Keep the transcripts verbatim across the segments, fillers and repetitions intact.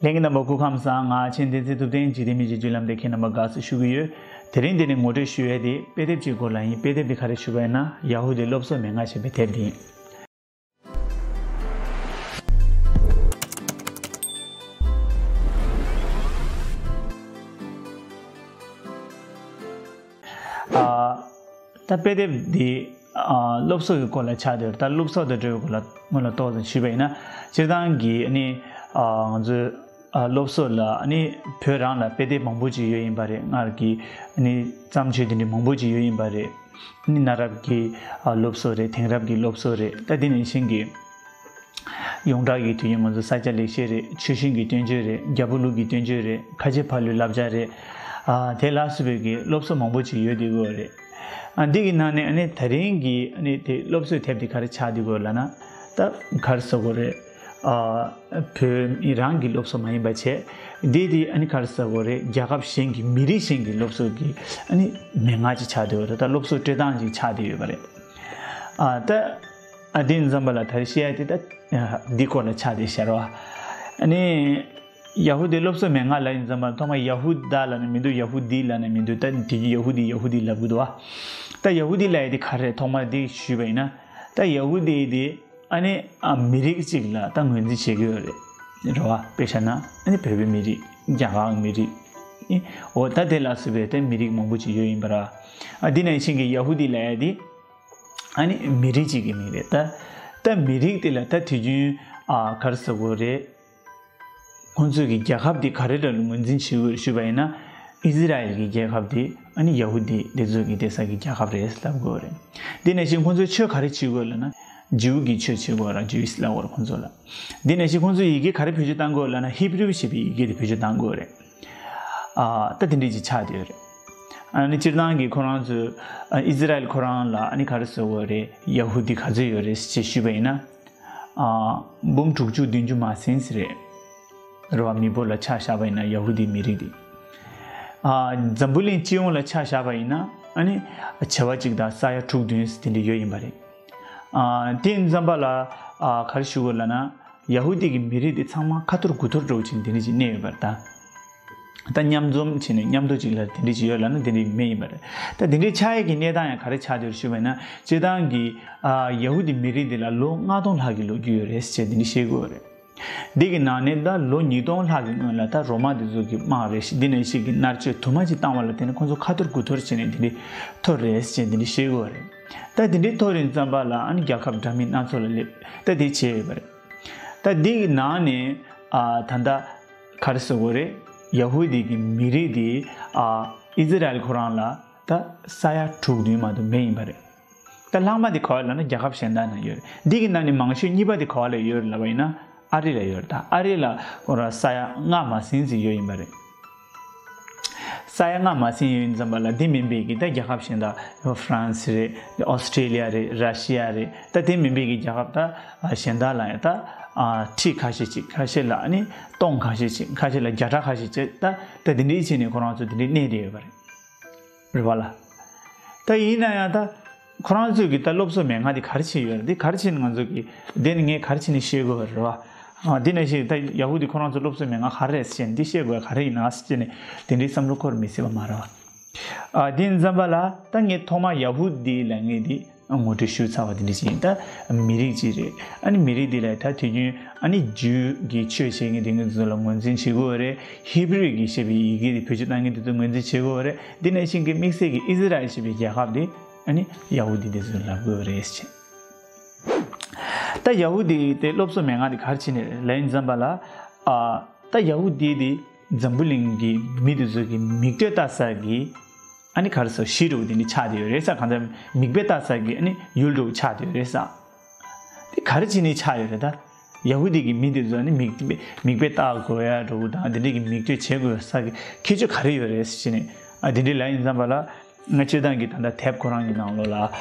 ལྷན་རྒྱས་རྣམ་པ་སྐུ་ཁམས་བཟང་། ང་མཁྱེན་བསྟན་འཛིན་ཐུབ་བསྟན་འཇིག་རྟེན་མི་ཚེའི་བརྒྱུད་ལམ་དེ་ཁྱེད་རྣམ་པ་དགའ་བསུ་ཞུ་གི་ཡོད། དེ་རིང་འདི་ནས་ངོ་སྤྲོད་ཞུ་ཡས་དེ་དཔེ་དེབ་ཅིག་སྐོར་ལ་ཡིན། དཔེ་དེབ་འདི་ག་རེ་ཞུ་བ་ཡིན་ན། ཡ་ཧུ་དཱའི་སློབ་གསོ་མན་ངག་ཞེས་པའི་དེབ་འདི་ཡིན། ཨ། ད་དཔེ་དེབ་འདི་ཨ། སློབ་གསོ་གི་སྐོར་ལ་ཆགས་བསྡད་ཡོད། ད་སློབ་གསོ་དང་འབྲེལ་བའི་སྐོར་ལ་སྔོན་ལ་ཏོག་ཙམ་ཞུས་པ་ཡིན་ན། སྤྱིར་བཏང་གི་ཨ་ནི་ཨ། ང་ཚོའི་ཨ། སློབ་གསོ་ལ་ཨ་ནི་བོད་རང་ལ་དཔེ་དེབ་མང་པོ་ཅིག་ཡོད་ཡིན་པ་རེད། སྔར་གྱི་ཨ་ནི་བརྩམས་ཆོས་དེ་འདྲ་མང་པོ་ཅིག་ཡོད་ཡིན་པ་རེད། ཨ་ནི་གནའ་རབས་ཀྱི་ཨ། སློབ་གསོ་རེད། དེང་རབས་ཀྱི་སློབ་གསོ་རེད། ད་དེ་ནང་བཞིན་གྱི་ཡོངས་གྲགས་ཀྱི་དུས་ཡུན་ང་ཚོ་ས་སྐྱ་ལེགས་བཤད་རེད། ཆོས་གཞུང་གི་བསྟན་བཅོས་རེད། རྒྱ་བོད་ལུགས་ཀྱི་བསྟན་བཅོས་རེད། ཁ་ཆེ་ཕ་ལོའི་བསླབ་བྱ་རེད། ཨ། དེ་ལ་སོགས་པའི་གི་སློབ་གསོ་མང་པོ་ཅིག་ཡོད་བསྡད་ཡོད་རེད། ཨ། འདི་གི་ནང་ནས་ཨ་ནི་དེ་རིང་གི་ཨ་ནི་དེ་སློབ་གསོའི་དེབ་འདི་ག་རེ་ཆགས་བསྡད་ཡོད་ལབ་ན། ད་ག་རེ་ཟེར་དགོས་རེད། ཨ། བོད་མི་རང་གི་སློབ་གསོ་མ་ཡིན་པ་བྱས། འདི་དེ་ཨ་ནི་ག་རེ་ཟེར་དགོས་རེད། རྒྱལ་ཁབ་གཞན་གྱི་མི་རིགས་གཞན་གྱི་སློབ་གསོ་གི་ཨ་ནི་མན་ངག་ཅིག་ཆགས་བསྡད་ཡོད་རེད། ད་སློབ་གསོ་སྤྲོད་སྟངས་ཅིག་ཆགས་བསྡད་ཡོད་པ་རེད། ཨ། ད། ཨ། དེ་ཡིན་ཙམ་པ་ལ་ད་རེས་བཤད་ཡ་དེ་ད་འདི་སྐོར་ལ་ཆགས་བསྡད་ཤག་རེད་བ། ཨ་ནི་ཡ་ཧུ་དཱའི་སློབ་གསོ་མན་ངག་ལབ་ཡིན་ཙམ་པ་ཐོག་མར་ཡ་ཧུ་དཱ་ལབ་ནས་མི་འདུག་ཡ་ཧུ་དཱི་ལབ་ནས་མི་འདུག་ད་དེ་ཡ་ཧུ་དཱི་ཡ་ཧུ་དཱི་ལབ་གི་འདུག་བ། ད་ཡ་ཧུ་དཱི་ལབ་ཡ་དེ་ག་རེ་རེད། ཐོག་མར་དེ་ཞུས་པ་ཡིན་ན། ད་ཡ་ཧུ་དཱི་དེ་ཨ་ནི་ཨ། མི་རིགས་གཅིག་ལ་ད་ངོས་འཛིན་བྱེད་ཀྱི་ཡོད་རེད། རེད་བ། དཔེ་བཞག་ན་ཨ་ནི་བོད་པའི་མི་རིགས། རྒྱ་གར་མི་རིགས། ཨོ། ད་དེ་ལ་སོགས་པའི་ད་མི་རིགས་མང་པོ་ཅིག་ཡོད་ཡིན་པ་རེད། ཨ། དེ་ནང་བཞིན་གྱི་ཡ་ཧུ་དཱི་ལབ་ཡ་དེ། ཨ་ནི་མི་རིགས་གཅིག་གི་མིང་རེད་ད། ད་མི་རིགས་དེ་ལ་ད་དུས་རྒྱུན་ཨ། ག་རེ་ཟེར་དགོས་རེད། ཁོང་ཚོས་ཀྱི་རྒྱལ་ཁབ་དེ་ག་རེ་ལ་ངོས་འཛིན་བྱེད་དགོས་རེད་ཞུས་པ་ཡིན་ན། ཨི་ཟི་ར་ཨེལ་གྱི་རྒྱལ་ཁབ་དེ་ཨ་ནི་ཡ་ཧུ་དཱི་དེ་ཚོ་གི་བསྡད་ས་གི་རྒྱལ་ཁབ་རེད་ལབ་དགོས་རེད། དེ་ནང་བཞིན་ཁོང་ཚོས་ཆོས་ག་རེ་བྱེད་དགོས་ལབ་ན། ཇིའུ་གི་ཆོས་བྱེད་དགོས་ར། ཇིའུ་ཨིས་ལབ་དགོས་ར་ཁོང་ཚོ་ལ། དེ་ནང་བཞིན་ཁོང་ཚོས་ཡི་གེ་ག་རེ་བེད་སྤྱོད་བཏང་དགོས་ལབ་ན། ཧི་བྷི་རུ་ཞེས་པའི་ཡི་གེ་དེ་བེད་སྤྱོད་བཏང་དགོས་རེད། ཨ། ད་དེ་འདྲས་ཅིག་ཆགས་བསྡད་ཡོད་རེད། ཨ་ནི་སྤྱིར་བཏང་གི་ཁོ་རང་ཚོས་ཨ། ཨི་ཟི་ར་ཨེལ་ཁོ་རང་ལ་ཨ་ནི་ག་རེ་ཟེར་དགོས་རེད། ཡ་ཧུ་དཱི་ག་ཚོད་ཡོད་རེད་ཅེས་ཞུས་པ་ཡིན་ན། ཨ། འབུམ་དྲུག་ཅུ་བདུན་ཅུ་མ་ཟིན་ཟིན་རེད། རེད་བ། མི་འབོར་ལ་ཆ་བཞག་པ་ཡིན་ན་ཡ་ཧུ་དཱི་མི་རིགས་དེ། ཨ། འཛམ་བུ་གླིང་སྤྱི་ཡོངས་ལ་ཆ་བཞག་པ་ཡིན་ན་ཨ་ནི་བྱེ་བ་གཅིག་དང་ས་ཡ་དྲུག་བདུན་དེ་འདྲ་ཡོད་ཡིན་པ་རེད། ཨ། དེ་ཡིན་ཙམ་པ་ལ་ཨ། ག་རེ་ཞུ་དགོས་ལབ་ན། ཡ་ཧུ་དཱི་གི་མི་རིགས་དེ་ཚང་མ་ཁ་འཐོར་དགུ་འཐོར་འདྲ་བོ་ཅིག་དེ་འདྲ་ཅིག་གནས་ཡོད་པ་རེད་ད། ད་མཉམ་འཛོམས་བྱས་ནས་མཉམ་དུ་ཅིག་ལ་དེ་འདྲ་ཅིག་ཡོད་ལབ་ན་དེ་འདྲ་མེད་ཡིན་པ་རེད། ད་དེ་འདྲའི་ཆགས་ཡས་ཀྱི་གནས་སྟངས་ཡང་ག་རེ་ཆགས་བསྡད་ཡོད་ཞུས་པ་ཡིན་ན། སྤྱིར་བཏང་གི་ཨ། ཡ་ཧུ་དཱི་མི་རིགས་འདི་ལ་ལོ་ལྔ་སྟོང་ལྷག་གི་ལོ་རྒྱུས་ཡོད་རེད་ཅེས་དེ་འདྲ་བཤད་ཀྱི་ཡོད་རེད། འདི་གི་ནང་ནས་ད་ལོ་ཉིས་སྟོང་ལྷག་གི་སྔོན་ལ་ད་རོ་མ་དེ་ཚོ་གི་དམག་རེད་ཤག་འདི་ནང་བཞིན་གྱི་མནར་གཅོད་དུ་མ་ཅིག་བཏང་བ་ལ་བརྟེན་ནས་ཁོང་ཚོ་ཁ་འཐོར་དགུ་འཐོར་བྱས་ནས་དེ་འདྲ་འཐོར་རེད་ཅེས་དེ་འདྲ་བཤད་ཀྱི་ཡོད་རེད། ད་དེ་འདྲ་འཐོར་ཡིན་ཙམ་པ་ལ་ཨ་ནི་རྒྱལ་ཁབ་འདྲ་མིན་སྣ་ཚོགས་ལ་སླེབས། ད་དེ་བྱས་ཡོད་པ་རེད། ད་འདི་གི་ནང་ནས་ཨ། ད་ལྟ་ག་རེ་ཟེར་དགོས་རེད། ཡ་ཧུ་དཱི་གི་མི་རིགས་དེ་ཨ། ཨི་ཟི་ར་ཨེལ་ཁོ་རང་ལ་ད་ས་ཡ་དྲུག་བདུན་མ་གཏོགས་མེད་ཡིན་པ་རེད། ད་ལྷག་མ་དེ་ག་བ་ལབ་ན་རྒྱལ་ཁབ་གཞན་དག་ན་ཡོད་རེད། འདི་གི་ནང་ནས་མང་ཤོས་གཉིས་པ་དེ་ག་བ་ལ་ཡོད་རེད་ལབ་པ་ཡིན་ན། ཨ་རི་ལ་ཡོད་རེད། ད་ཨ་རི་ལ་ཁོ་རང་ས་ཡ་ལྔ་མ་ཟིན་ཙམ་ཡོད་ཡིན་པ་རེད། ས་ཡ་ལྔ་མ་ཟིན་ཡོད་ཡིན་ཙམ་པ་ལ་འདི་མིན་པའི་གི་ད་རྒྱལ་ཁབ་གཞན་དག་ཧྥ་རན་སི་རེད། ཨོ་སི་ཀྲེ་ལི་ཡ་རེད། ར་ཤི་ཡ་རེད། ད་དེ་མིན་པའི་གི་རྒྱལ་ཁབ་ད་གཞན་དག་ལ་ཡང་ད་ཁྲི་ཁ་ཤས་ཅིག་ཁ་ཤས་ལ་ཨ་ནི་སྟོང་ཁ་ཤས་ཅིག་ཁ་ཤས་ལ་བརྒྱ་ཕྲག་ཁ་ཤས་ཅིག་ད་ད་དེ་འདྲའི་བྱས་ནས་ཁོ་རང་ཚོ་དེ་འདྲའི་གནས་བསྡད་ཡོད་པ་རེད། རེད་བ་ལ། ད་ཡིན་ན་ཡང་ད་ཁོ་རང་ཚོས་གི་ད་སློབ་གསོ་མན་ངག་དེ་ག་རེ་བྱས་ཡོད་རེད། དེ་ག་རེ་བྱས་ནས་ང་ཚོ་གི་དེ་ནི་ངས་ག་རེ་བྱས་ནས་ཤེས་དགོས་རེད་བ། ཨ། དེ་ནང་བཞིན་ད་ཡ་ཧུ་དཱི་ཁོ་རང་ཚོ་སློབ་གསོ་མན་ངག་ག་རེ་རེད་ཟེར་ནས་འདི་ཤེས་དགོས་ག་རེ་ཡིན་ན་ཟེར་ནས་དེ་འདྲའི་བསམ་བློ་འཁོར་མི་སྲིད་པ་མ་རེད་བ། ཨ། དེ་ཡིན་ཙམ་པ་ལ་ད་ངས་ཐོག་མར་ཡ་ཧུ་དཱི་ལབ་མཁན་དེ་ངོ་སྤྲོད་ཞུས་ཚར་བ་དེ་འདྲ་ཞིག་ཡིན། ད་མི་རིགས་ཅིག་རེད། ཨ་ནི་མི་རིགས་དེ་ལ་ད་དུས་རྒྱུན་ཨ་ནི་ཇུའུ་གི་ཆོས་བྱེད་མཁན་དེ་ངས་ཚོ་ལ་ངོས་འཛིན་བྱེད་དགོས་རེད། ཧི་བྷི་རུ་གི་ཞེས་པའི་ཡི་གེ་དེ་བེད་སྤྱོད་གཏོང་མཁན་དེ་ཚོ་ངོས་འཛིན་བྱེད་དགོས་རེད། དེ་ནང་བཞིན་གྱི་དམིགས་བསལ་གྱི་ཨི་ཟི་ར་ཨེལ་ཞེས་པའི་རྒྱལ་ཁབ་དེ་ཨ་ནི་ཡ་ཧུ་དཱི་དེ་ཚོས་ལབ་དགོས་རེད་ཟེར། ད་ཡ་ཧུ་དཱི་དེ་སློབ་གསོ་མན་ངག་དེ་ག་རེ་བྱས་ནས་ལབ་ཡིན་ཙམ་པ་ལ། ཨ། ད་ཡ་ཧུ་དཱི་དེ་འཛམ་བུ་གླིང་གི་མི་དེ་ཚོ་གི་མིག་ལྟོས་ལྟ་ས་གི་ཨ་ནི་ག་རེ་ཟེར་གཞི་འདྲ་བོ་དེ་འདྲ་ཆགས་བསྡད་ཡོད་རེད་ས། གང་ལྟར་མིག་དཔེ་ལྟ་ས་གི་ཨ་ནི་ཡུལ་འདྲ་བོ་ཆགས་བསྡད་ཡོད་རེད་ས། དེ་ག་རེ་བྱས་ནས་ཆགས་ཡོད་རེད་ད། ཡ་ཧུ་དཱི་གི་མི་དེ་ཚོ་ནི་མིག་དཔེ་མིག་དཔེ་ལྟ་དགོས་ཡ་འདྲ་བོ་དང་དེ་འདྲའི་གི་མིག་ལྟོས་བྱེད་དགོས་ས་གི་ཁྱད་ཆོས་ག་རེ་ཡོད་རེད་ཟེར་ནས། ཨ། དེ་འདྲའི་ལབ་ཡིན་ཙམ་པ་ལ། ང་སྤྱིར་བཏང་གི་ད་ལྟ་དེབ་ཁོ་རང་གི་ནང་ལོགས་ལ་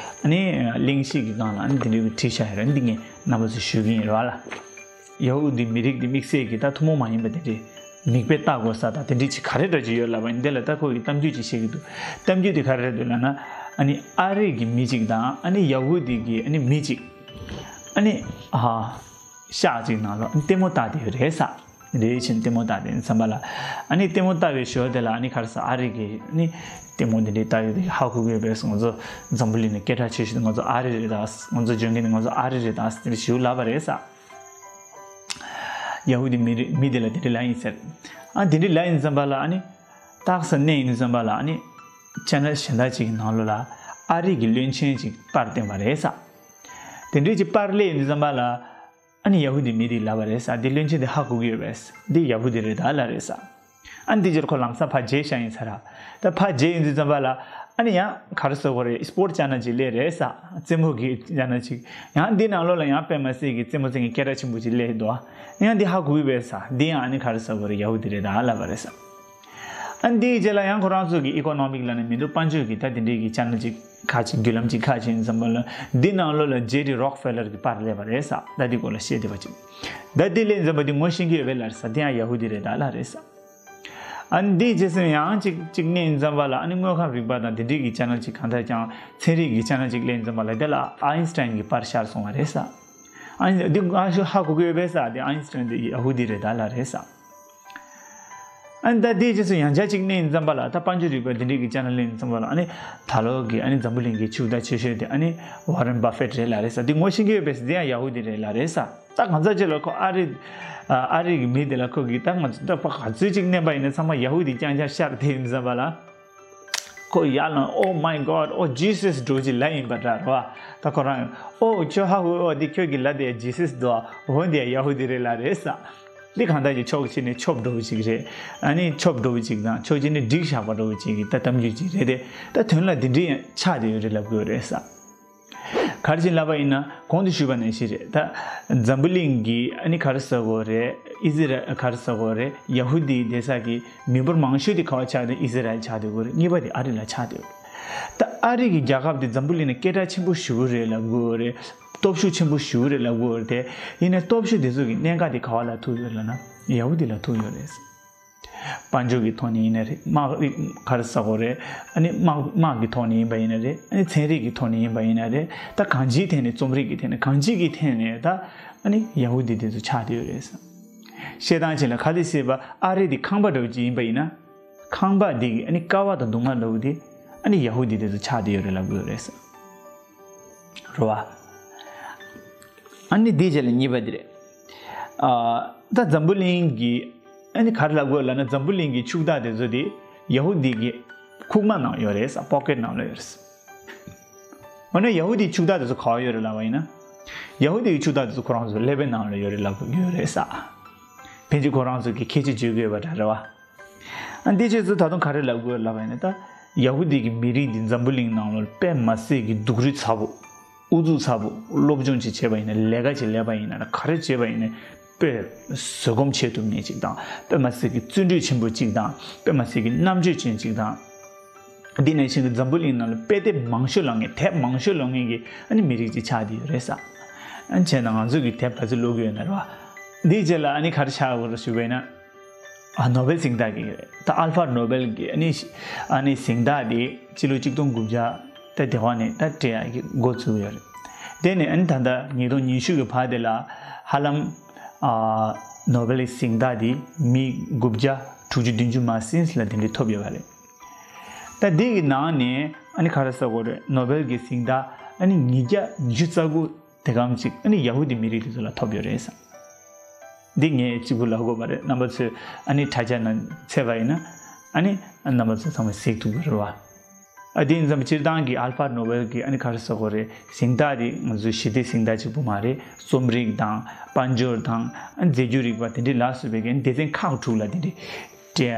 ཨ་ནི་གླེང་གཞི་གི་སྒང་ལ་ཨ་ནི་དེ་འདྲའི་བྲིས་བཞག་ཡོད་རེད། འདི་ངས་རྣམ་པ་ཚོར་ཞུ་གི་ཡིན་རེད་བ་ལ། ཡ་ཧུ་དཱི་མི་རིགས་འདི་དམིགས་བསལ་གྱི་ད་ཐུན་མོང་མ་ཡིན་པ་དེ་འདྲའི་མིག་དཔེ་ལྟ་དགོས་ས་དང་དེ་འདྲའི་ཅིག་ག་རེ་འདྲ་ཅིག་ཡོད་ལབ་པ་ཡིན། དེ་ལ་ད་ཁོ་གི་གཏམ་རྒྱུད་ཅིག་བཤད་ཀྱི་འདུག་གཏམ་རྒྱུད་དེ་ག་རེ་རེད་འདུག་ལབ་ན། ཨ་ནི་ཨ་རི་གི་མི་ཅིག་དང་ཨ་ནི་ཡ་ཧུ་དཱི་གི་ཨ་ནི་མི་ཅིག་ཨ་ནི་ཨ། ཤག་ཅིག་ནང་ལོགས་ཨ་ནི་ལྟད་མོ་ལྟ་བསྡད་ཡོད་རེད་ས། དེ་འདྲའི་ཕྱིན་ལྟད་མོ་བལྟ་དེ་འཛམ་པ་ལ། ཨ་ནི་ལྟད་མོ་བལྟ་བའི་ཞོར་དེ་ལ་ཨ་ནི་ག་རེ་ཟ། ཨ་རི་གི་ཨ་ནི་ལྟད་མོ་དེ་འདྲའི་བལྟ་ཡོད་དེ་ཧ་གོ་གི་ཡོད་པས། ང་ཚོ་འཛམ་བུ་གླིང་ནས་སྐད་གྲགས་ཆེ་ཤོས་དེ་ང་ཚོ་ཨ་རི་རེད་ད། ང་ཚོ་འཇོན་གི་ནི་ང་ཚོ་ཨ་རི་རེད་ད་དེ་འདྲ་ཞིག་ལབ་པ་རེད་ས། ཡ་ཧུ་དི་མི་རེ་མི་དེ་ལ་དེ་འདྲ་ལབ་ཡིན་ཟེར། ཨ་དེ་འདྲ་ལབ་ཡིན་འཛམ་པ་ལ། ཨ་ནི་སྟག་ས་གནས་ཡིན་འཛམ་པ་ལ། ཨ་ནི་ཅེ་ནལ་གཞན་དག་ཅིག་གི་ནང་ལོགས་ལ་ཨ་རི་གི་བློན་ཆེན་ཅིག་པར་བསྟན་པ་རེད་ས། དེ་འདྲའི་ཅིག་པར་སླེབས་ཡིན་འཛམ་པ་ལ། ཨ་ནི་ཡ་ཧུ་དི་མི་དེས་ལབ་པ་རེད་ས། དེ་བློན་ཆེན་དེ་ཧ་གོ་གི་ཡོད་པས། འདི་ཡ་ཧུ་དི་རེད་ད་ལབ་རེད་ས། ཨ་ནི་དེ་རྗེས་ཁོ་ལམ་སང་ཕར་བརྗེད་བཞག་ཡིན་ས་ར། ད་ཕར་བརྗེད་ཡིན་དུས་ཙམ་པ་ལ་ཨ་ནི་ཡང་ག་རེ་ཟེར་དགོས་རེད། སྤོར་ཅ་ན་ཅིག་སླེབས་རེད་ས། རྩེད་མོ་གི་ཅ་ན་ཅིག་ཡང་འདི་ནང་ལོགས་ལ་ཡང་དཔེ་མ་སྲིད་ཀྱི་རྩེད་མོ་རྩེ་མཁན་སྐད་གྲགས་ཆེན་པོ་ཅིག་སླེབས་འདུག་ཡང་འདི་ཧ་གོ་གི་བས་ས། འདི་ཡང་ཨ་ནི་ག་རེ་ཟེར་དགོས་རེད། ཡ་ཧུ་དི་རེད་ད་ལབ་པ་རེད་ས། ཨ་ནི་དེའི་རྗེས་ལ་ཡང་ཁོ་རང་ཚོ་གི་ཨི་ཀོ་ནོ་མིག་ལབ་ནས་མི་འདུག་དཔལ་འབྱོར་གྱི་ད་དེ་འདྲའི་གི་ཅ་ན་ཅིག་ཁ་ཅིག་བརྒྱུད་ལམ་ཅིག་ཁ་ཅིག་འཛམ་བུ་གླིང་འདི་ནང་ལོགས་ལ་ཇེ་ཌི་རོག་ཕེ་ལར་གྱི་པར་སླེབས་པ་རེད་ས། ད་འདི་སྐོར་ལ་བཤད་བསྡད་པ་ཅིག་ད་འདི་སླེབས་འཛམ་པ་འདི་ངོ་ཤེས་ཀྱི་ཡོད་པས་ལབ་ས། དེ་ཡང་ཡ་ཧུ་དི་རེད་ད་ལབ་རེད་ས། ཨ་ནི་འདིའི་རྗེས་སུ་ཡང་ཅིག་ཅིག་གནས་འཛམ་པ་ལ་ཨ་ནི་དངོས་ཁམས་རིག་པ་དང་དེ་འདྲའི་གི་ཅ་ན་ཅིག་གང་ལྟར་ཀྱང་ཚན་རིག་གི་ཅ་ན་ཅིག་སླེབས་འཛམ་པ་ལ། དེ་ལ་ཨའིན་སི་ཊའིན་གྱི་པར་ཤར་སོང་བ་རེད་ས། ཨ་ནི་འདི་ང་ཤོ་ཧ་གོ་གི་ཡོད་པས་ས། དེ་ཨའིན་སི་ཊའིན་དེ་ཡ་ཧུ་དི་རེད་ད་ལབ་རེད་ས། ཨ་ནི་ད་དེའི་རྗེས་སུ་ཡང་བསྐྱར་གཅིག་གནས་འཛམ་པ་ལ་ད་དཔལ་འབྱོར་རིག་པ་འདི་འདྲའི་གི་ཅ་ན་གནས་འཛམ་པ་ལ། ཨ་ནི་ད་ལོ་གི་ཨ་ནི་འཛམ་བུ་གླིང་གི་ཕྱུག་བདག་ཆེ་ཤོས་དེ་ཨ་ནི་ཝ་རན་བྷ་ཧྥེད་རེད་ལབ་རེད་ས། འདི་ངོ་ཤེས་ཀྱི་ཡོད་པས་ས། འདི་ཡང་ཡ་ཧུ་དི་རེད་ལབ་རེད་ས། ད་ང་ཚ་ཅེ་ལ་ཁོ་ཨ་རི་ཨ་རི་གི་མི་དེ་ལ་ཁོ་གི་ད་ང་ཚོ་ད་ཕ་ག་ཚོད་ཅིག་གནས་པ་ཡིན་ན་ཚང་མ་ཡ་ཧུ་དི་རྐྱང་རྐྱང་ཤར་དེ་འཛམ་པ་ལ། ཁོ་ཡར་ལངས། Oh my God, oh Jesus འགྲོ་ཅིག་ལབ་ཡིན་པ་འདྲ་རེད་བ། ད་ཁོ་རང་ཨོ་ཁྱོད་ཧ་གོ། ཨོ་འདི་ཁྱོད་ཀྱི་ལབ་དེ་ཇི་སིས་འདུག་འོ་འདི་ཡ་ཧུ་དི་རེད་ལབ་རེད་ས། འདི་གང་ལྟར་གྱི་ཕྱོགས་གཅིག་ནས་ཆོབ་འགྲོ་བ་ཅིག་རེད། ཨ་ནི་ཆོབ་འགྲོ་བ་ཅིག་དང་ཕྱོགས་གཅིག་ནས་འགྲིག་བཞག་པ་འགྲོ་བ་ཅིག་གི་ད་གཏམ་རྒྱུད་ཅིག་རེད་དེ། ད་དོན་ལ་འདི་འདྲའི་ཡང་ཆགས་བསྡད་ཡོད་རེད་ལབ་དགོས་རེད་ས། ག་རེ་བྱས་ལབ་པ་ཡིན་ན་གོང་དུ་ཞུས་པ་ནང་བཞིན་རེད། ད་འཛམ་བུ་གླིང་གི་ཨ་ནི་ག་རེ་ཟེར་དགོས་རེད། ཨི་ཟི་རལ་ག་རེ་ཟེར་དགོས་རེད། ཡ་ཧུ་དི་བསྡད་ས་གི་མི་འབོར་མང་ཤོས་དེ་ག་པར་ཆགས་ཏེ་ཨི་ཟི་རལ་ཆགས་བསྡད་ཡོད་རེད། གཉིས་པ་དེ་ཨ་རི་ལ་ཆགས་བསྡད་ཡོད་རེད། ད་ཨ་རི་གི་རྒྱལ་ཁབ་དེ་འཛམ་བུ་གླིང་ནས་སྐད་གྲགས་ཆེན་པོ་ཞེ་པོ་རེད་ལབ་དགོས་རེད། སྟོབས་ཤུགས་ཆེན་པོ་ཞེ་པོ་རེད་ལབ་དགོས་རེད་དེ། ཡིན་ནའི་སྟོབས་ཤུགས་དེ་ཚོ་གི་གནད་འགག་དེ་ག་པ་ལ་ཐུག་ཡོད་ལབ་ན་ཡ་ཧུ་དི་ལ་ཐུག་ཡོད་རེད། དཔལ་འབྱོར་གྱི་ཐོག་ནས་ཡིན་ན་རེད། དམག་ག་རེ་ཟེར་དགོས་རེད། ཨ་ནི་དམག་དམག་གི་ཐོག་ནས་ཡིན་པ་ཡིན་ན་རེད། ཨ་ནི་ཚན་རིག་གི་ཐོག་ནས་ཡིན་པ་ཡིན་ན་རེད། ད་གང་ཅིའི་ཐད་ནས་རྩོམ་རིག་གི་ཐད་ནས་གང་ཅིའི་གི་ཐད་ནས་ད་ཨ་ནི་ཡ་ཧུ་དི་དེ་ཚོ་ཆགས་བསྡད་ཡོད་རེད་ཟེར། བཤད་སྟངས་ཅིག་ལ་ག་ལེ་ཟེར་བ་ཨ་རི་དེ་ཁང་པ་འདྲ་བོ་ཅིག་ཡིན་པ་ཡིན་ན། ཁང་པ་དེ་གི་ཨ་ནི་ཀ་བ་དང་གདུང་མ་འདྲ་བོ་དེ་ཨ་ནི་ཡ་ཧུ་དི་དེ་ཚོ་ཆགས་བསྡད་ཡོད་རེད་ལབ་དགོས་རེད་ཟེར། རེད་བ། ཨ་ནི་དེའི་རྗེས་ལ་གཉིས་པ་དེ་རེད། ཨ་ད་འཛམ་བུ་གླིང་གི་ཨ་ནི་ག་རེ་ལབ་དགོས་ལབ་ན་འཛམ་བུ་གླིང་གི་ཕྱུག་བདག་དེ་ཚོ་དེ་ཡ་ཧུ་དི་གི་ཁུག་མ་ནང་ཡོད་རེད་ས། པོ་ཀེཊ་ནང་ལ་ཡོད་རེད་ས། འོ་ན་ཡ་ཧུ་དི་ཕྱུག་བདག་དེ་ཚོ་ག་པར་ཡོད་རེད་ལབ་པ་ཡིན་ན། ཡ་ཧུ་དི་གི་ཕྱུག་བདག་དེ་ཚོ་ཁོ་རང་ཚོ་ཀླད་པའི་ནང་ལ་ཡོད་རེད་ལབ་ཡོད་རེད་ས། ཕན་ཆད་ཁོ་རང་ཚོ་གི་ཁྱད་ཆོས་བརྗོད་ཀྱི་ཡོད་པ་འདྲ་རེད་བ། ཨ་འདི་ཆོས་ཚོ་ད་དུང་ག་རེ་ལབ་དགོས་ལབ་པ་ཡིན་ན། ད་ཡ་ཧུ་དི་གི་མི་རིགས་འདི་འཛམ་བུ་གླིང་ནང་ལོགས་དཔེ་མ་སྲིད་ཀྱི་སྡུག་རུས་ཚ་པོ། ཨུ་ཚུགས་ཚ་པོ། སློབ་སྦྱོང་ཅིག་བྱས་པ་ཡིན་ན། ལས་ཀ་ཅིག་ལས་པ་ཡིན་ན། ག་རེ་བྱས་པ་ཡིན་ན་དཔེ་བཟོད་སྒོམ་བྱེད་ཐུབ་མཁན་ཅིག་དང་། དཔེ་མ་སྲིད་ཀྱི་བརྩོན་འགྲུས་ཆེན་པོ་ཅིག་དང་། དཔེ་མ་སྲིད་ཀྱི་རྣམ་དཔྱོད་ཅན་ཅིག་དང་། འདི་ནང་བཞིན་གྱི་འཛམ་བུ་གླིང་ནང་ལ་དཔེ་དེབ་མང་ཤོས་ཀློག་མཁན། དེབ་མང་ཤོས་ཀློག་མཁན་གྱི་ཨ་ནི་མི་རིགས་ཅིག་ཆགས་བསྡད་ཡོད་རེད་ས། ཨ་ནི་བྱས་ན་ང་ཚོ་གི་དེབ་ག་ཚོད་ཀློག་གི་ཡོད་ན་རེད་བ། འདིའི་རྗེས་ལ་ཨ་ནི་ག་རེ་ཆགས་ཡོད་རེད་ཞུས་པ་ཡིན་ན། ཨ་ནོ་བེལ་གཟེངས་རྟགས་ཀྱི་རེད། ད་ཨལ་ཕར་ནོ་བེལ་གྱི་ཨ་ནི་ཨ་ནི་གཟེངས་རྟགས་དེ་སྤྱི་ལོ་གཅིག་སྟོང་དགུ་བརྒྱ་ད་དེ་བ་ནས་ད་སྤྲད་ཡག་གི་འགོ་བཙུགས་ཡོད་རེད། དེ་ནས་ཨ་ནི་ད་ལྟ་ཉིས་སྟོང་ཉི་ཤུ་གི་བར་དེ་ལ་ཧ་ལམ་ཨ་ནོ་བེལ་གཟེངས་རྟགས་དེ་མི་དགུ་བརྒྱ་དྲུག་ཅུ་བདུན་ཅུ་མ་ཟིན་ལ་དེ་འདྲའི་ཐོབ་ཡོད་པ་རེད། ད་འདི་གི་ནང་ནས་ཨ་ནི་ག་རེ་ཟེར་དགོས་རེད། ནོ་བེལ་གྱི་གཟེངས་རྟགས་ཨ་ནི་ཉིས་བརྒྱ་ཉི་ཤུ་རྩ་དགུ་དེ་གམ་ཅིག་ཨ་ནི་ཡ་ཧུ་དི་མི་རིགས་དེ་ཚོ་ལ་ཐོབ་ཡོད་རེད་ཟེར། འདི་ངས་གཅིག་པུ་ལབ་དགོས་པ་རེད། རྣམ་པ་ཚོས་ཨ་ནི་དྲ་རྒྱ་ནང་འཚོལ་བ་ཡིན་ན་ཨ་ནི་རྣམ་པ་ཚོ་ཚང་མས་གཟིགས་ཐུབ་ཀྱི་རེད་བ། ཨ་དེ་ཡིན་ཙང་སྤྱིར་བཏང་གི་ཨལ་ཕར་ནོ་བེལ་གྱི་ཨ་ནི་ག་རེ་ཟེར་དགོས་རེད། གཟེངས་རྟགས་དེ་ང་ཚོའི་ཞི་བདེ་གཟེངས་རྟགས་གཅིག་པུ་མ་རེད། རྩོམ་རིག་དང་། དཔལ་འབྱོར་དང་། ཨ་རྫས་འགྱུར་རིག་པ་དེ་འདྲའི་ལ་སོགས་པའི་གི་སྡེ་ཚན་ཁག་དྲུག་ལ་དེ་འདྲའི་སྤྲད་ཡ་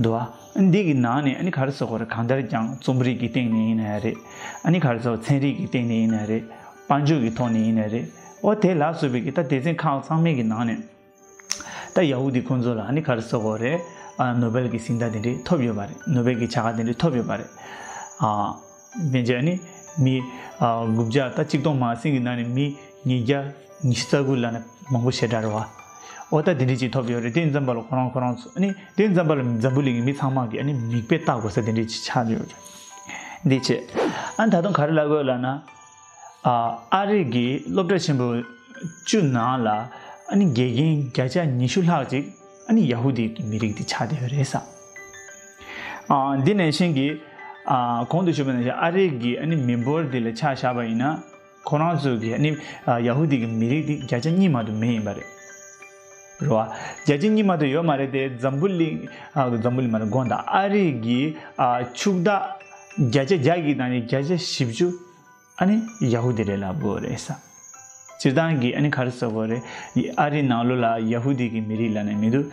འདུག་ཨ། འདི་གི་ནང་ནས་ཨ་ནི་ག་རེ་ཟེར་དགོས་རེད། གང་ལྟར་ཀྱང་རྩོམ་རིག་གི་སྟེང་ནས་ཡིན་ན་ཡང་རེད། ཨ་ནི་ག་རེ་ཟེར། ཚན་རིག་གི་སྟེང་ནས་ཡིན་ན་རེད། དཔལ་འབྱོར་གྱི་ཐོག་ནས་ཡིན་ན་རེད། འོ་དེ་ལ་སོགས་པའི་གི་ད་སྡེ་ཚན་ཁག་ཚང་མའི་གི་ནང་ནས་ད་ཡ་ཧུ་དི་ཁོང་ཚོ་ལ་ཨ་ནི་ག་རེ་ཟེར་དགོས་རེད། ཨ་ནོ་བེལ་གྱི་གཟེངས་རྟགས་དེ་འདྲའི་ཐོབ་ཡོད་པ་རེད། ནོ་བེལ་གྱི་བྱ་དགའ་དེ་འདྲའི་ཐོབ་ཡོད་པ་རེད། ཨ། མན་ཆད་ནི་མི་ཨ་དགུ་བརྒྱ་ད་གཅིག་སྟོང་མ་ཟིན་གྱི་ནང་ནས་མི་ཉིས་བརྒྱ་ཉི་ཤུ་རྩ་དགུ་ལབ་ན་མང་པོ་ཞེ་དྲག་རེད་བ། འོ་ད་དེ་འདྲ་ཅིག་ཐོབ་ཡོད་རེད། དེ་ཡིན་ཙམ་པ་ལ་ཁོ་རང་ཁོ་རང་ཚོ་ཨ་ནི་དེ་ཡིན་ཙམ་པ་ལ་འཛམ་བུ་གླིང་གི་མི་ཚང་མ་གིས་ཨ་ནི་མིག་དཔེ་ལྟ་དགོས་ས་དེ་འདྲ་ཅིག་ཆགས་ཡོད་རེད། འདི་བྱས། ཨ་ནི་ད་དུང་ག་རེ་ལབ་དགོས་ལབ་ན། ཨ་ཨ་རི་གི་སློབ་གྲྭ་ཆེན་པོ་བཅུ་ནང་ལ་ཨ་ནི་དགེ་རྒན་བརྒྱ་ཆ་ཉི་ཤུ་ལྷག་ཅིག་ ཨ་ནི་ཡ་ཧུ་དི་གི་མི་རིགས་དེ་ཆགས་བསྡད་ཡོད་རེད་ས། ཨ་འདི་ནང་བཞིན་གྱི་ཨ་གོང་དུ་ཞུས་པ་ནང་བཞིན་ཨ་རི་གི་ཨ་ནི་མི་འབོར་འདི་ལ་ཆ་བཞག་པ་ཡིན་ན། ཁོ་རང་ཚོ་གི་ཨ་ནི་ཡ་ཧུ་དི་གི་མི་རིགས་འདི་བརྒྱ་ཆ་གཉིས་མ་གཏོགས་མེད་ཡིན་པ་རེད། རེད་བ། བརྒྱ་ཆ་གཉིས་མ་གཏོགས་ཡོད་མ་རེད་དེ། འཛམ་བུ་གླིང་ཨ་འཛམ་བུ་གླིང་མ་རེད། དགོངས་དག་ཨ་རི་གི་ཨ་ཕྱུག་བདག་བརྒྱ་ཆ་བརྒྱ་གི་ནང་ནས་བརྒྱ་ཆ་བཞི་བཅུ་ཨ་ནི་ཡ་ཧུ་དི་རེད་ལབ་དགོས་རེད་ས། སྤྱིར་བཏང་གི་ཨ་ནི་ག་རེ་ཟེར་དགོས་རེད། ཨ་རི་ནང་ལོགས་ལ་ཡ་ཧུ་དི་གི་མི་རིགས་ལབ་ནས་མི་འདུག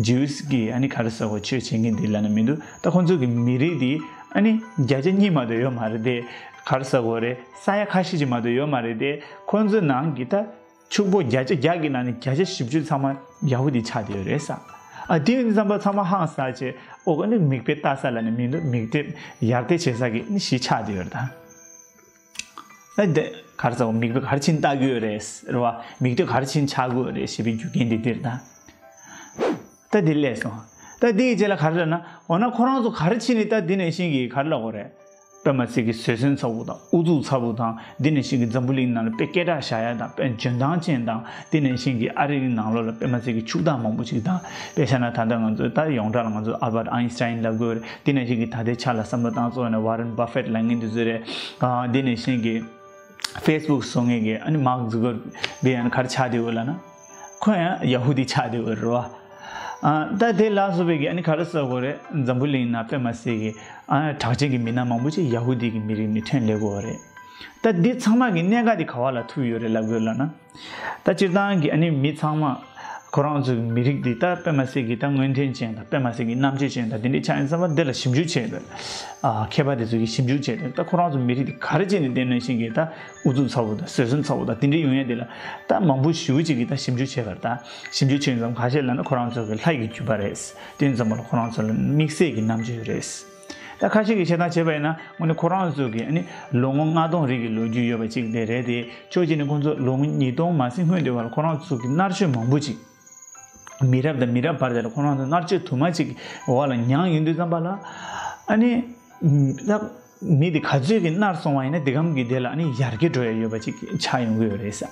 Jews གི་ཨ་ནི་ག་རེ་ཟེར་དགོས། ཆོས་བྱེད་མཁན་འདི་ལབ་ནས་མི་འདུག་ད་ཁོང་ཚོ་གི་མི་རིགས་འདི་ཨ་ནི་བརྒྱ་ཆ་གཉིས་མ་གཏོགས་ཡོད་མ་རེད་དེ། ག་རེ་ཟེར་དགོས་རེད། ས་ཡ་ཁ་ཤས་ཅིག་མ་གཏོགས་ཡོད་མ་རེད་དེ། ཁོང་ཚོའི་ནང་གི་ད་ཕྱུག་པོ་བརྒྱ་ཆ་བརྒྱ་གི་ནང་ནས་བརྒྱ་ཆ་བཞི་བཅུ་ཚང་མ་ཡ་ཧུ་དི་ཆགས་བསྡད་ཡོད་རེད་ས། ཨ་དེ་ཡིན་དུས་ཙམ་པ་ཚང་མ་ཧང་སངས་བྱས། ཨོ་ཨ་ནི་མིག་དཔེ་ལྟ་ས་ལབ་ནས་མི་འདུག་མིག་དཔེ་ཡར་ལྟ་བྱེད་ས་གི་ཨ་ནི་གཞི་ཆགས་བསྡད་ཡོད་རེད་ད། ད་འདི་ག་རེ་ཟེར། མིག་དཔེ་ག་རེ་བྱས་ནས་ལྟ་གི་ཡོད་རེད་རེད་བ། མིག་ལྟོས་ག་རེ་བྱས་ནས་འཆར་གི་ཡོད་རེད་ཞེས་པའི་རྒྱུ་རྐྱེན་འདི་འདིར་ད། ད་འདི་སླེབས་སོང་། ད་འདི་ཡི་རྗེས་ལ་ག་རེ་ལབ་ན། འོ་ན་ཁོ་རང་ཚོ་ག་རེ་བྱས་ནས་ད་འདི་ནང་བཞིན་གྱི་ག་རེ་ལབ་དགོས་རེད། དཔེ་མ་སྲིད་ཀྱི་བཟོད་བསྲན་ཚ་པོ་དང་ཨུ་ཚུགས་ཚ་པོ་དང་། འདི་ནང་བཞིན་གྱི་འཛམ་བུ་གླིང་ནང་ལ་དཔེ་སྐད་གྲགས་བཞག་ཡ་དང་། དཔེ་འཇོན་ཐང་ཅན་དང་། འདི་ནང་བཞིན་གྱི་ཨ་རིའི་ནང་ལོགས་ལ་དཔེ་མ་སྲིད་ཀྱི་ཕྱུག་བདག་མང་པོ་ཞིག་དང་། དཔེ་བཞག་ན་ད་ལྟ་ང་ཚོ་ད་ཡོངས་གྲགས་ལ་ང་ཚོ་ཨལ་བར་ཨའིན་སི་ཊའིན་ལབ་དགོས་རེད། འདི་ནང་བཞིན་གྱི་ད་ལྟའི་ཆ་ལ་བསམ་བློ་བཏང་ཚོགས་ནས་ཝ་རན་བྷ་ཧྥེད་ལབ་མཁན་དེ་ཚོ་རེད། ཨ་འདི་ནང་བཞིན་གྱི་ཧྥེ་སི་བུག་བཟོ་མཁན་གྱི་ཨ་ནི་མཱག་ཛུ་ཀར་བྷེག་ཡང་ག་རེ་ཆགས་བསྡད་ཡོད་ལབ་ན། ཁོ་ཡང་ཡ་ཧུ་དི་ཆགས་བསྡད་ཡོད་རེད་བ། ཨ་ད་དེ་ལ་སོགས་པའི་གི་ཨ་ནི་ག་རེ་ཟེར་དགོས་རེད། འཛམ་བུ་གླིང་ནང་དཔེ་མ་སྲིད་གི་ཨ་གྲགས་ཅན་གྱི་མི་སྣ་མང་པོ་ཅིག་ཡ་ཧུ་དི་གི་མི་རིགས་ནས་ཐོན་སླེབས་ཡོད་རེད། ད་འདི་ཚང་མ་གི་གནད་འགག་དེ་ག་བ་ལ་ཐུག་ཡོད་རེད་ལབ་དགོས་ལབ་ན། ད་སྤྱིར་བཏང་གི་ཨ་ནི་མི་ཚང་མ་ཁོ་རང་ཚོའི་མི་རིགས་འདི་ད་དཔེ་མ་སྲིད་ཀྱི་ད་སྔོན་ཐོན་ཅན་དང་། དཔེ་མ་སྲིད་ཀྱི་རྣམ་དཔྱོད་ཅན་དང་། དེ་འདྲའི་ཆ་ཡིན་ཙམ་པ་འདི་ལ་ཞིབ་འཇུག་བྱས་པའི་ཨ་མཁས་པ་དེ་ཚོ་གིས་ཞིབ་འཇུག་བྱས་ཏེ། ད་ཁོ་རང་ཚོའི་མི་རིགས་འདི་ག་རེ་བྱས་ནས་དེ་ནང་བཞིན་གྱི་ད་ཨུ་ཚུགས་ཚ་པོ་དང་། བཟོད་བསྲན་ཚ་པོ་དང་། དེ་འདྲའི་ཡོང་ཡ་དེ་ལ་ད་མང་པོ་ཞེ་པོ་ཅིག་གིས་ད་ཞིབ་འཇུག་བྱས་པ་རེད། ད་ཞིབ་འཇུག་བྱས་ཙམ་ཁ་ཤས་ལབ་ན་ཁོ་རང་ཚོ་གི་ལྷ་ཡི་བརྒྱུད་པ་རེད། དེ་ཡིན་ཙམ་པ་ལ་ཁོ་རང་ཚོ་ལ་དམིགས་བསལ་གྱི་རྣམ་དཔྱོད་རེད། ད་ཁ་ཤས་ཀྱིས་བཤད་སྟངས་བྱས་པ་ཡིན་ན། དངོས་གནས་ཁོ་རང་ཚོ་གི་ཨ་ནི་ལོ་ངོ་ལྔ་སྟོང་རིང་གི་ལོ་རྒྱུས་ཡོད་པ་ཅིག་དེ་རེད་དེ། ཕྱོགས་གཅིག་ནས་ཁོང་ཚོ་ལོ་ངོ་ཉིས་སྟོང་མ་ཟིན་སྔོན་དེ་བར་ཁོ་རང་ཚོ་གི་མནར་གཅོད་མང་པོ་ཅིག་མི་རབས་དང་མི་རབས་བར་དེ་ལ་ཁོ་རང་ཚོ་མནར་གཅོད་དུ་མ་ཅིག་འོག་ལ་མྱངས་ཡོང་དུས་ཙམ་པ་ལ། ཨ་ནི་ད་མི་དེ་ག་ཚོད་ཀྱིས་མནར་སོང་བ་ཡིན་ན། དེ་གམ་གྱི་དེ་ལ་ཨ་ནི་ཡར་རྒྱས་འགྲོ་ཡ་ཡོད་པ་ཅིག་ཆགས་ཡོང་གི་ཡོད་རེད་ས།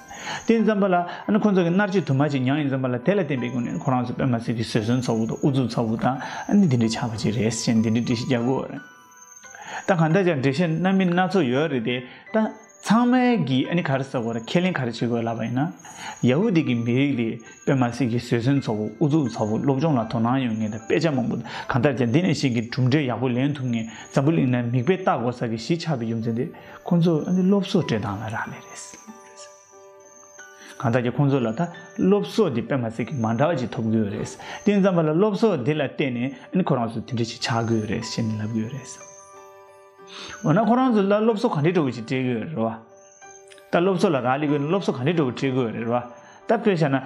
དེ་ཡིན་ཙམ་པ་ལ་ཨ་ནི་ཁོང་ཚོ་གི་མནར་གཅོད་དུ་མ་ཅིག་མྱངས་ཡིན་ཙམ་པ་ལ། དེ་ལ་བརྟེན་པའི་སྒོ་ནས་ཁོ་རང་ཚོ་དཔེ་མ་སྲིད་ཀྱི་བཟོད་བསྲན་ཚ་པོ་དང་། ཨུ་ཚུགས་ཚ་པོ་དང་། ཨ་ནི་དེ་འདྲའི་ཆགས་པ་ཅིག་རེད་ཟེར་ནས་དེ་འདྲའི་འགྲེལ་བཤད་རྒྱག་གི་ཡོད་རེད། ད་གང་ལྟར་ཀྱང་འགྲེལ་བཤད་སྣ་མིན་སྣ་ཚོགས་ཡོད་རེད་དེ། ད་ཚང་མས་ཀྱིས་ཨ་ནི་ག་རེ་ཟེར་དགོས་རེད། ཁས་ལེན་ག་རེ་བྱེད་དགོས་ལབ་པ་ཡིན་ན། ཡ་ཧུ་དི་གི་མི་རིགས་དེ་དཔེ་མ་སྲིད་ཀྱི་བཟོད་བསྲན་ཚ་པོ། ཨུ་ཚུགས་ཚ་པོ། སློབ་སྦྱོང་ལ་དོ་སྣང་ཡོད་མཁན་དང་། དཔེ་ཆ་མང་པོ་དང་། གང་ལྟར་ཀྱང་འདི་ནང་བཞིན་གྱི་གྲུབ་འབྲས་ཡག་པོ་ལེན་ཐུབ་མཁན། འཛམ་བུ་གླིང་ནང་མིག་དཔེ་ལྟ་དགོས་ས་གི་གཞི་ཆགས་པའི་རྒྱུ་མཚན་དེ། ཁོང་ཚོ་ཨ་ནི་སློབ་གསོ་སྤྲད་སྟངས་ལ་རག་ལས་རེད། གང་ལྟར་ཀྱང་ཁོང་ཚོ་ལ་ད་སློབ་གསོ་འདི་དཔེ་མ་སྲིད་ཀྱི་མ་འདྲ་བ་ཅིག་ཐོབ་ཀྱི་ཡོད་རེད། དེ་ཡིན་ཙམ་པ་ལ་སློབ་གསོ་འདི་ལ་བརྟེན་ནས་ཨ་ནི་ཁོ་རང་ཚོ་དེ་འདྲ་ཞིག་ཆགས་ཀྱི་ཡོད་རེད་ཟེར་ནས་ལབ་ཀྱི་ཡོད་རེད། འོ་ན་ཁོ་རང་ཚོ་ལ་སློབ་གསོ་ག་འདྲའི་འདྲ་བོ་ཞིག་སྤྲད་ཀྱི་ཡོད་རེད་བ། ད་སློབ་གསོ་ལ་རག་ལས་ཀྱི་སློབ་གསོ་ག་འདྲའི་འདྲ་བོ་སྤྲད་ཀྱི་ཡོད་རེད་བ། ད་དཔེ་བཞག་ན་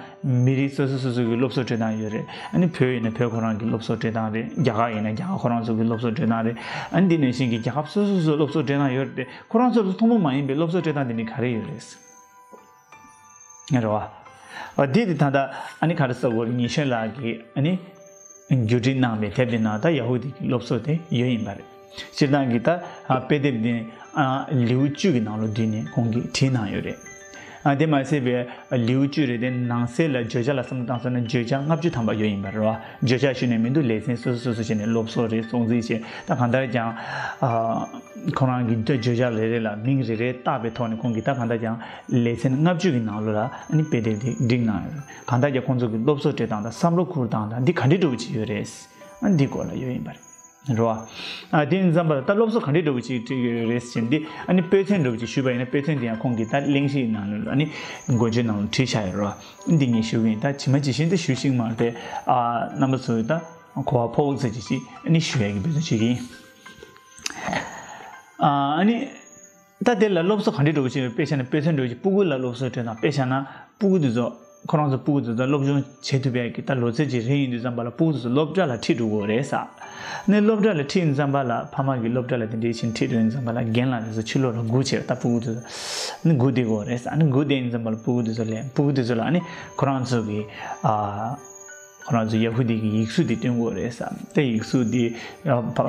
མི་རིགས་སོ་སོ་སོ་སོ་གི་སློབ་གསོ་སྤྲད་སྟངས་ཡོད་རེད། ཨ་ནི་བོད་ཡིན་ན་བོད་ཁོ་རང་གི་སློབ་གསོ་སྤྲད་སྟངས་རེད། རྒྱ་གར་ཡིན་ན་རྒྱ་གར་ཁོ་རང་ཚོ་གི་སློབ་གསོ་སྤྲད་སྟངས་རེད། ཨ་ནི་འདི་ནང་བཞིན་གྱི་རྒྱལ་ཁབ་སོ་སོ་སོ་སོ་སློབ་གསོ་སྤྲད་སྟངས་ཡོད་རེད་དེ། ཁོ་རང་ཚོ་ལ་ཐུན་མོང་མ་ཡིན་པའི་སློབ་གསོ་སྤྲད་སྟངས་དེ་འདྲ་ག་རེ་ཡོད་རེད། རེད་བ། འདི་དེ་ད་ལྟ་ཨ་ནི་ག་རེ་ཟེར་དགོས་རེད། ཉི་གཞོན་ལགས་ཀྱིས་ཨ་ནི་བརྒྱུད་སྒྲིག་གནང་བའི་དེབ་དེ་ནང་ད་ཡ་ཧུ་དི་གི་སློབ་གསོ་དེ་ཡོད་ཡིན་པ་རེད། སྤྱིར་བཏང་གི་ད་ཨ་དཔེ་དེབ་འདི་ཨ་ལེའུ་བཅུ་གི་ནང་ལོགས་བསྡུས་ནས་ཁོང་གིས་བྲིས་གནང་ཡོད་རེད། ཨ་དེ་མ་ཟད་པའི་ལེའུ་བཅུ་རེད་དེ། ནང་གསེས་ལ་བརྗོད་བྱ་ལ་བསམ་བློ་བཏང་སོང་ན་བརྗོད་བྱ་ལྔ་བཅུ་ཐམ་པ་ཡོད་ཡིན་པ་རེད་བ། བརྗོད་བྱ་ཞུས་ནས་མི་འདུག་ལེ་ཚན་སོ་སོ་སོ་སོ་བྱས་ནས་སློབ་གསོ་རེད། སྲུང་བརྩི་བྱས། ད་གང་ལྟར་ཀྱང་ཨ་ཁོང་རང་གི་བརྗོད་བྱ་རེ་རེ་ལ་མིང་རེ་རེ་བཏགས་པའི་ཐོག་ནས་ཁོང་གིས་ད་གང་ལྟར་ཀྱང་ལེ་ཚན་ལྔ་བཅུ་གི་ནང་ལོགས་ལ་ཨ་ནི་དཔེ་དེབ་དེ་བསྒྲིགས་གནང་ཡོད། གང་ལྟར་ཀྱང་ཁོང་ཚོ་གི་སློབ་གསོ་སྤྲད་སྟངས་དང་། བསམ་བློ་འཁོར་སྟངས་དང་། འདི་ག་འདྲའི་འདྲ་བོ་ཅིག་ཡོད་རེད། ཨ་འདི་སྐོར་ལ་ཡོད་ཡིན་པ་རེད། རེད་བ། ཨ་དེ་ཡིན་ཙམ་པ་ལ་ད་སློབ་གསོ་ག་འདྲའི་འདྲ་བོ་ཅིག་སྤྲད་ཀྱི་ཡོད་རེད་ཟེར་འདི། ཨ་ནི་དཔེ་མཚོན་འདྲ་བོ་ཅིག་ཞུས་པ་ཡིན་ན། དཔེ་མཚོན་དེ་ཡང་ཁོང་གིས་ད་གླེང་གཞིའི་ནང་ལ་ཨ་ནི་འགོ་བརྗོད་ནང་ལ་བྲིས་བཞག་ཡོད་རེད་བ། འདི་ངས་ཞུ་གི་ཡིན། ད་ཇི་མ་ཇི་བཞིན་དུ་ཞུ་ཤིག་མ་རེད་དེ། ཨ་རྣམ་པ་ཚོས་ད་གོ་བ་ཕོག་ཚད་ཅིག་ཅིག་ཨ་ནི་ཞུ་ཡ་གི་འབད་བརྩོན་བྱེད་ཀྱི་ཡིན། ཨ་ནི་ད་དེ་ལ་སློབ་གསོ་ག་འདྲའི་འདྲ་བོ་ཞིག་དཔེ་བཞག་ན། དཔེ་མཚོན་འདྲ་བོ་ཞིག་སྤུ་གུ་ལ་སློབ་གསོ་སྤྲད་སྟངས། དཔེ་བཞག་ན་སྤུ་གུ་དེ་ཚོ་ཁོ་རང་ཚོ་སྤུ་གུ་དེ་ཚོ་སློབ་སྦྱོང་བྱེད་ཐུབ་པའི་གི་ད་ལོ་ཚད་ཅིག་རིང་ཡིན་དུས་ཙམ་པ་ལ་སྤུ་གུ་དེ་ཚོ་སློབ་གྲྭ་ལ་ཁྲིད་འགྲོ་དགོས་རེད་ས། ནས་སློབ་གྲྭ་ལ་ཁྲིད་ཡིན་ཙམ་པ་ལ་ཕ་མ་གིས་སློབ་གྲྭ་ལ་དེ་འདྲའི་ཕྱིན་ཁྲིད་འགྲོ་ཡིན་ཙམ་པ་ལ་རྒན་ལགས་དེ་ཚོ་ཕྱི་ལོགས་ལ་སྒུག་བྱས། ད་སྤུ་གུ་དེ་ཚོ་ནི་སྒུག་བསྡད་དགོས་རེད་ས། ནི་སྒུག་བསྡད་ཡིན་ཙམ་པ་ལ་སྤུ་གུ་དེ་ཚོ་ལ་སྤུ་གུ་དེ་ཚོ་ལ་ནི་ཁོ་རང་ཚོ་གི་ཨ་ཁོ་རང་ཚོ་ཡ་ཧུ་དི་གི་ཡིག་གཟུགས་དེ་སྟོན་དགོས་རེད་ས། དེ་ཡིག་གཟུགས་དེ་ཨ་ཕ་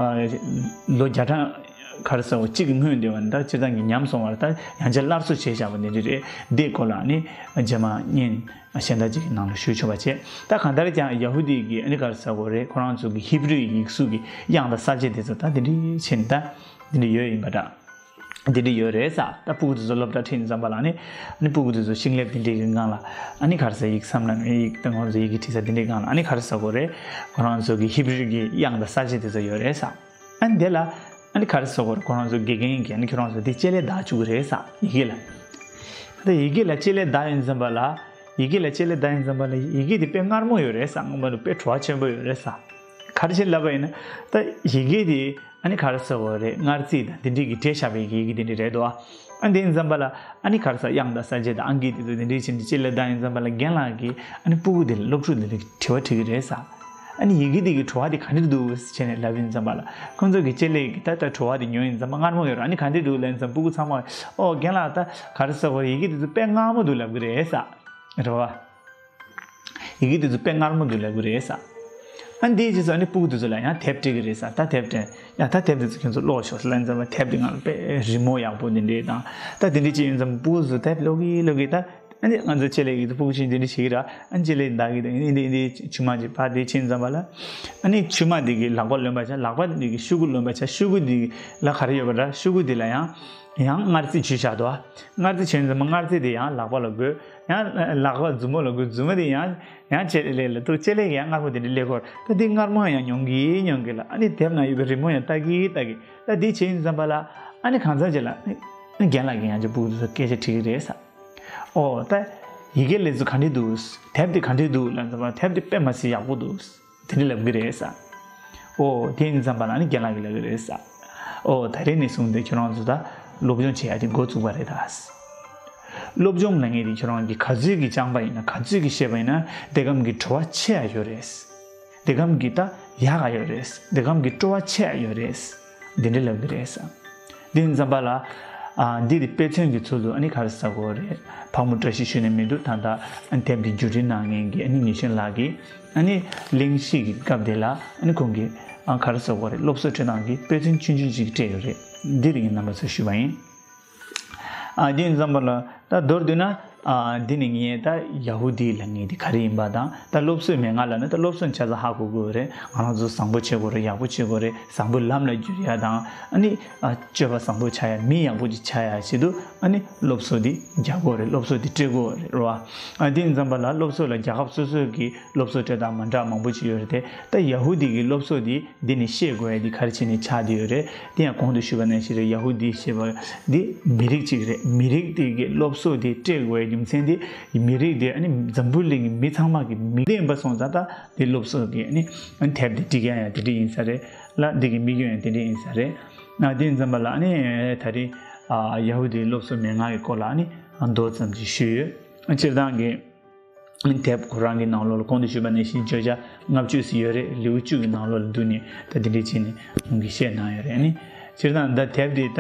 ལོ་བརྒྱ་ཕྲག་ ག་རེ་ཟེར་བ་གཅིག་གིས་སྔོན་འདེབས་པ་ནི་ད་སྤྱིར་བཏང་གི་ཉམས་སོང་བར་ད་ཡང་བསྐྱར་སླར་གསོ་བྱས་བཞག་པ་འདི་འདྲ་རེད། འདིའི་སྐོར་ལ་ནི་རྗེས་མ་བརྙན་གཞན་དག་ཅིག་གི་ནང་ལ་ཞུ་ཆོག་པ་བྱས། ད་གང་ལྟར་ཀྱང་ཡ་ཧུ་དི་གི་ཨ་ནི་ག་རེ་ཟེར་དགོས་རེད། ཁོ་རང་ཚོ་གི་ཧི་བྷི་རུའི་ཡིག་གཟུགས་ཀྱི་དབྱངས་དང་གསལ་བྱེད་དེ་ཚོ་ད་འདི་འདྲ་བྱས་ནས་ད་འདི་འདྲ་ཡོད་ཡིན་པ་འདྲ། འདི་འདྲ་ཡོད་རེད་ས། ད་སྤུ་གུ་དེ་ཚོ་སློབ་གྲྭ་ཁྲིད་ཙམ་པ་ལ་ནི་ཨ་ནི་སྤུ་གུ་དེ་ཚོ་ཤིང་ལེབ་འདི་འདྲའི་གི་སྒང་ལ་ཨ་ནི་ག་རེ་ཟེར་ཡིག་ཚང་མ་ལ་ཡིག་དང་ཁོང་ཚོ་ཡི་གེ་བྲིས་ས་འདི་འདྲའི་སྒང་ལ་ཨ་ནི་ག་རེ་ཟེར་དགོས་རེད། ཁོ་རང་ཚོ་གི་ཧི་བྷི་རུའི་གི་དབྱངས་དང་གསལ་བྱེད་དེ་ཚོ་ཡོད་རེད་ས། ཨ་ནི་དེ་ལ་ཨ་ནི་ག་རེ་ཟེར་དགོས་རེད། ཁོ་རང་ཚོ་དགེ་རྒན་གྱིས་ཨ་ནི་ཁྱོད་རང་ཚོ་འདི་ལྕེ་ལེ་བརྡར་བཅུག་གི་རེད་ས། ཡི་གེ་ལ། ད་ཡི་གེ་ལ་ལྕེ་ལེ་བརྡར་ཡིན་ཙམ་པ་ལ། ཡི་གེ་ལ་ལྕེ་ལེ་བརྡར་ཡིན་ཙམ་པ་ལ་ཡི་གེ་འདི་དཔེ་མངར་མོ་ཡོད་རེད་ས། སྔོན་མ་ནས་དཔེ་བྲོ་བ་ཆེན་པོ་ཡོད་རེད་ས། ག་རེ་བྱས་ལབ་པ་ཡིན་ན། ད་ཡི་གེ་འདི་ཨ་ནི་ག་རེ་ཟེར་དགོས་རེད། མངར་རྩི་དང་འདི་འདྲའི་གི་འདྲེས་བཞག་པའི་ཡི་གེ་འདི་འདྲ་རེད་དོ། ཨ་འདི་ཡིན་ཙམ་པ་ལ་ཨ་ནི་ག་རེ་ཟེར་དབྱངས་དང་གསལ་བྱེད་དང་ཨང་ཀི་འདི་ཚོ་འདི་འདྲའི་བྱས་ནས་ལྕེ་ལེ་བརྡར་ཡིན་ཙམ་པ་ལ་རྒན་ལགས་ཀྱིས་ཨ་ནི་སྤུ་གུ་འདི་ལ་སློབ་ཕྲུག་འདི་ལ་དྲི་བ་དྲི་གི་རེད་ས། ཨ་ནི་ཡི་གེ་འདི་གི་བྲོ་བ་འདི་ག་འདྲ་འདུག་ཟེར་ནས་ལབ་ཡིན་ཙམ་པ་ལ་ཁོང་ཚོ་གི་ལྕེ་ལེ་གི་ད་ལྟ་བྲོ་བ་འདི་ཉོ་ཡིན་ཙམ་པ་མངར་མོ་ཡོད་རེད། ཨ་ནི་ག་འདྲ་འདུག་ལབ་ཡིན་ཙམ་སྤུ་གུ་ཚང་མ་ཨོ་རྒན་ལགས་ད་ག་རེ་ཟེར་དགོས་རེད། ཡི་གེ་འདི་ཚོ་དཔེ་མངར་མོ་འདུག་ལབ་གི་རེད་ས། རེད་བ། ཡི་གེ་འདི་ཚོ་དཔེ་མངར་མོ་འདུག་ལབ་གི་རེད་ས། ཨ་འདིའི་རྗེས་སུ་ཨ་ནི་སྤུ་གུ་འདི་ཚོ་ལ་ཡང་དེབ་སྤྲད་གི་རེད་ས། ད་དེབ་སྤྲད། ཡ་ད་དེབ་འདི་ཚོ་ཁྱོད་ཚོ་ཀློག་ཤོག་ཟེར་ལབ་ཡིན་ཙམ་པ་དེབ་འདི་ང་ལ་དཔེ་རི་མོ་ཡག་པོ་འདི་འདྲས་དང་ད་འདི་འདྲས་ཅིག་ཡིན་ཙམ་སྤུ་གུ་ཚོ་དེབ་ཀློག་གི་ཀློག་གི་ད། ཨ་ནི་ང་ཚོ་ལྕེ་ལེ་གི་སྤུ་གུ་ཆུང་འདི་འདྲས་བྱེད་ཀྱི་ར། ཨ་ནི་ལྕེ་ལེ་འདག་གི་འདི་འདི་འདི་ཆུང་མ་ཅིག་ཕར་འདི་ཕྱིན་ཙམ་པ་ལ། ཨ་ནི་ཆུང་མ་འདི་གི་ལག་པ་ལོན་པ་ཆ། ལག་པ་འདི་གི་ཤུ་གུ་ལོན་པ་ཆ། ཤུ་གུ་འདི་ལ་ག་རེ་ཡོད་པ་ར། ཤུ་གུ་འདི་ལ་ཡང་ཡང་མངར་རྩི་བྱུགས་བཞག་འདུག་མངར་རྩི་བྱུགས་ཙམ་པ་མངར་རྩི་འདི་ཡང་ལག་པ་ལ་དགོས། ཡང་ལག་པ་མཛུབ་མོ་ལ་དགོས། མཛུབ་མོ་འདི་ཡང་ཡང་ལྕེ་ལེ་ལ་ཐུག་ལྕེ་ལེ་གི་ཡང་མངར་མོ་འདི་འདྲས་སླེབས་ཀྱི་ཡོད་རེད། ད་འདི་མངར་མོ་ཡང་མྱོང་གི་མྱོང་གི་ལ། ཨ་ནི་དེབ་ནང་ཡོད་པའི་རི་མོ་ཡང་ལྟ་གི་ལྟ་གི་ལ། འདི་བྱས་ཡིན་ཙམ་པ་ལ་ཨ་ནི་གང་ཟག་ཅིག་ལ་ཨ་ནི་རྒན་ལགས་ཀྱིས་ཡང་ཅིག་སྤུ་གུ་ཚོ་སྐད་ཆ་དྲིས་ཀྱི་རེད་ས། ཨོ་ད་ཡི་གེ་ལེ་ཚོ་ག་འདྲས་འདུག་དེབ་དེ་ག་འདྲས་འདུག་ལབ་ཙམ་པ་དེབ་དེ་དཔེ་མ་སྲིད་ཡག་པོ་འདུག་དེ་འདྲས་ལབ་ཀྱི་རེད་ས། ཨོ་དེ་ཡིན་ཙམ་པ་ལ་ནི་རྒན་ལགས་ཀྱིས་ལབ་ཀྱི་རེད་ས། ཨོ་ད་རེས་ནས་བཟུང་སྟེ་ཁྱོད་རང་ཚོ་ད་སློབ་སྦྱོང་བྱེད་ཡ་དེ་འགོ་བཙུགས་པ་རེད་ད། སློབ་སྦྱོང་ལབ་མཁན་དེ་ཁྱོད་རང་གིས་ག་ཚོད་ཀྱིས་སྦྱངས་པ་ཡིན་ན། ག་ཚོད་ཀྱིས་ཤེས་པ་ཡིན་ན། དེ་གམ་གྱི་བྲོ་བ་ཆེ་ཡ་ཡོད་རེད། དེ་གམ་གྱི་ད་ཡག་ག་ཡོད་རེད། དེ་གམ་གྱི་སྤྲོ་བ་ཆེ་ཡ་ཡོད་རེད། འདི་འདྲ་ལབ་ཀྱི་རེད་ས། འདི་ཡིན་ཙམ་པ་ལ། ཨ་འདི་དེ་དཔེ་མཚོན་གྱི་ཚུལ་དུ་ཨ་ནི་ག་རེ་ཟེར་དགོས་རེད། ཕག་མོ་བཀྲ་ཤིས་ཞུས་ནས་མི་འདུག་ད་ལྟ་ཨ་ནི་དེབ་འདི་བརྒྱུད་འཕྲིན་གནང་མཁན་གྱི་ཨ་ནི་ཉི་ཆེན་ལགས་ཀྱིས་ཨ་ནི་གླེང་གཞི་གི་སྐབས་དེ་ལ་ཨ་ནི་ཁོང་གིས་ཨ་ག་རེ་ཟེར་དགོས་རེད། སློབ་གསོ་སྤྲད་སྟངས་ཀྱི་དཔེ་མཚོན་ཆུང་ཆུང་ཅིག་སྤྲད་ཡོད་རེད། འདི་རིགས་རྣམ་པ་ཚོར་ཞུས་པ་ཡིན། ཨ་འདི་ཡིན་ཙམ་པ་ལ་ད་མདོར་བསྡུས་ན། ཨ་འདི་ནི་ངས་ད་ཡ་ཧུ་དི་ལབ་མཁན་དེ་ག་རེ་ཡིན་པ་དང་། ད་སློབ་གསོའི་མན་ངག་ལབ་ན་ད་སློབ་གསོ་བྱ་ས་ཧ་གོ་དགོས་རེད། ང་རང་ཚོ་བཟང་པོ་བྱེད་དགོས་རེད། ཡག་པོ་བྱེད་དགོས་རེད། བཟང་པོའི་ལམ་ལ་བསྒྱུར་ཡ་དང་། ཨ་ནི་ཨ་སྤྱོད་པ་བཟང་པོ་བྱ་ཡ། མི་ཡག་པོ་ཅིག་བྱ་ཡ་ཆེད་དུ་ཨ་ནི་སློབ་གསོ་འདི་རྒྱག་དགོས་རེད། སློབ་གསོ་འདི་སྤྲད་དགོས་རེད་རོ། ཨ་འདི་ཡིན་ཙམ་པ་ལ་སློབ་གསོ་ལ་རྒྱལ་ཁབ་སོ་སོའི་གི་སློབ་གསོ་སྤྲད་སྟངས་མ་འདྲ་མང་པོ་ཅིག་ཡོད་རེད་དེ། ད་ཡ་ཧུ་དི་གི་སློབ་གསོ་འདི་འདི་ནི་ཤེས་དགོས་ཡ་འདི་ག་རེ་བྱས་ནས་ཆགས་བསྡད་ཡོད་རེད། དེ་ཡང་གོང་དུ་ཞུས་པ་ནང་བཞིན་རེད། ཡ་ཧུ་དི་ཞེས་པ་འདི་མི་རིགས་གཅིག་རེད། མི་རིགས་དེ་གི་སློབ་གསོ་དེ་སྤྲད་དགོས་པའི་རྒྱུ་མཚན་དེ་མི་རིགས་དེ་ཨ་ནི་འཛམ་བུ་གླིང་གི་མི་ཚང་མ་གི་མིག་ལྡན་པ་སོང་ཙང་ད་དེ་སློབ་གསོ་གི་ཨ་ནི་ཨ་ནི་དེབ་དེ་སྒྲིག་ཡ་ཡང་དེ་འདྲ་ཡིན་ས་རེད་ལ། འདི་གི་དམིགས་ཡུལ་ཡང་དེ་འདྲ་ཡིན་ས་རེད། ཨ་དེ་ཡིན་ཙམ་པ་ལ་ཨ་ནི་ད་རེས་ཨ་ཡ་ཧུ་དིའི་སློབ་གསོ་མན་ངག་གི་སྐོར་ལ་ཨ་ནི་མདོ་ཙམ་ཅིག་ཞུས་ཡོད། སྤྱིར་བཏང་གི་དེབ་ཁོ་རང་གི་ནང་ལོགས་ལ་གོང་དུ་ཞུས་པ་ནང་བཞིན་བརྗོད་བྱ་ལྔ་བཅུ་ཙམ་ཡོད་རེད། ལེའུ་བཅུ་གི་ནང་ལོགས་ལ་བསྡུས་ནས་ད་འདི་འདྲས་བྱས་ནས་ཁོང་གིས་བཤད་གནང་ཡོད་རེད། ཨ་ནི་སྤྱིར་བཏང་ད་དེབ་འདི་ད་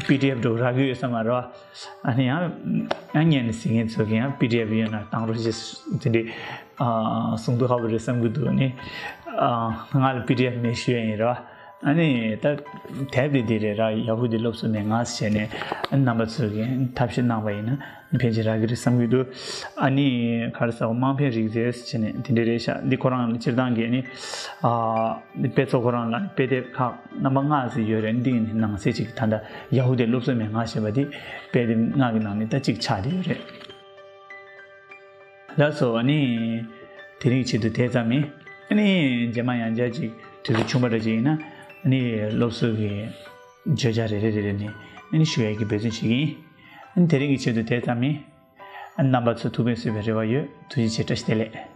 པི་ཌི་ཨེཕ་འདྲ་བོ་རག་གི་ཡོད་ས་མ་རེད་བ། ཨ་ནི་ཡང་ཡང་ཉན་ནས་གཟིགས་མཁན་ཚོ་གིས་ཡང་པི་ཌི་ཨེཕ་ཡོད་ན་བཏང་རོགས་བྱེད་དེ་འདྲས་གསུང་དུས་ཧ་པོ་རེད་བསམ་གྱི་འདུག་ཨ་ནི་ང་ལ་པི་ཌི་ཨེཕ་མེད་ཞུ་ཡ་ཡིན་རེད་བ། ཨ་ནི་ད་དེབ་དེ་འདི་རེད་ར། ཡ་ཧུ་དི་སློབ་གསོ་མན་ངག་ཟེར་ནས་ཨ་ནི་རྣམ་པ་ཚོ་གིས་ཐབས་ཤེས་གནང་བ་ཡིན་ན་ཕལ་ཆེར་རག་གི་རེད་བསམ་གྱི་འདུག་ཨ་ནི་ག་རེ་ཟེར་བ། དམངས་ཕན་རིག་རྩལ་ཟེར་ནས་དེ་འདྲ་རེད་ཤག་འདི་ཁོ་རང་ལ་སྤྱིར་བཏང་གི་ཨ་ནི་ཨ་དཔེ་ཚོགས་ཁོ་རང་ལ་དཔེ་དེབ་ཁག་རྣམ་པ་ལྔ་ཙམ་ཡོད་རེད། འདི་ནི་ནང་གསེས་གཅིག་ད་ལྟ་ཡ་ཧུ་དི་སློབ་གསོ་མན་ངག་ཞེས་པ་འདི་དཔེ་དེབ་ལྔ་གི་ནང་ནས་ད་གཅིག་ཆགས་བསྡད་ཡོད་རེད། ལགས་སོ། ཨ་ནི་དེ་རིང་ཆེད་དུ་དེ་ཙམ་ཡིན། ཨ་ནི་རྗེས་མ་ཡང་བསྐྱར་ཅིག་དུས་ཚོད་བྱུང་བ་འདྲ་ཅིག་ཡིན་ན་ཨ་ནི་སློབ་གསོ་གི་བརྗོད་བྱ་རེ་རེ་རེ་རེ་ནས་ཨ་ནི་ཞུ་ཡས་ཀྱི་འབད་བརྩོན་བྱེད་ཀྱི་ཡིན། ཨ་ནི་དེ་རིང་གི་ཆེད་དུ་དེ་ཙམ་ཡིན། ཨ་ནི་རྣམ་པ་ཚོ་ཐུགས་ཕན་གསོས་པའི་རེ་བ་ཡོད། ཐུགས་རྗེ་ཆེ། བཀྲ་ཤིས་བདེ་ལེགས།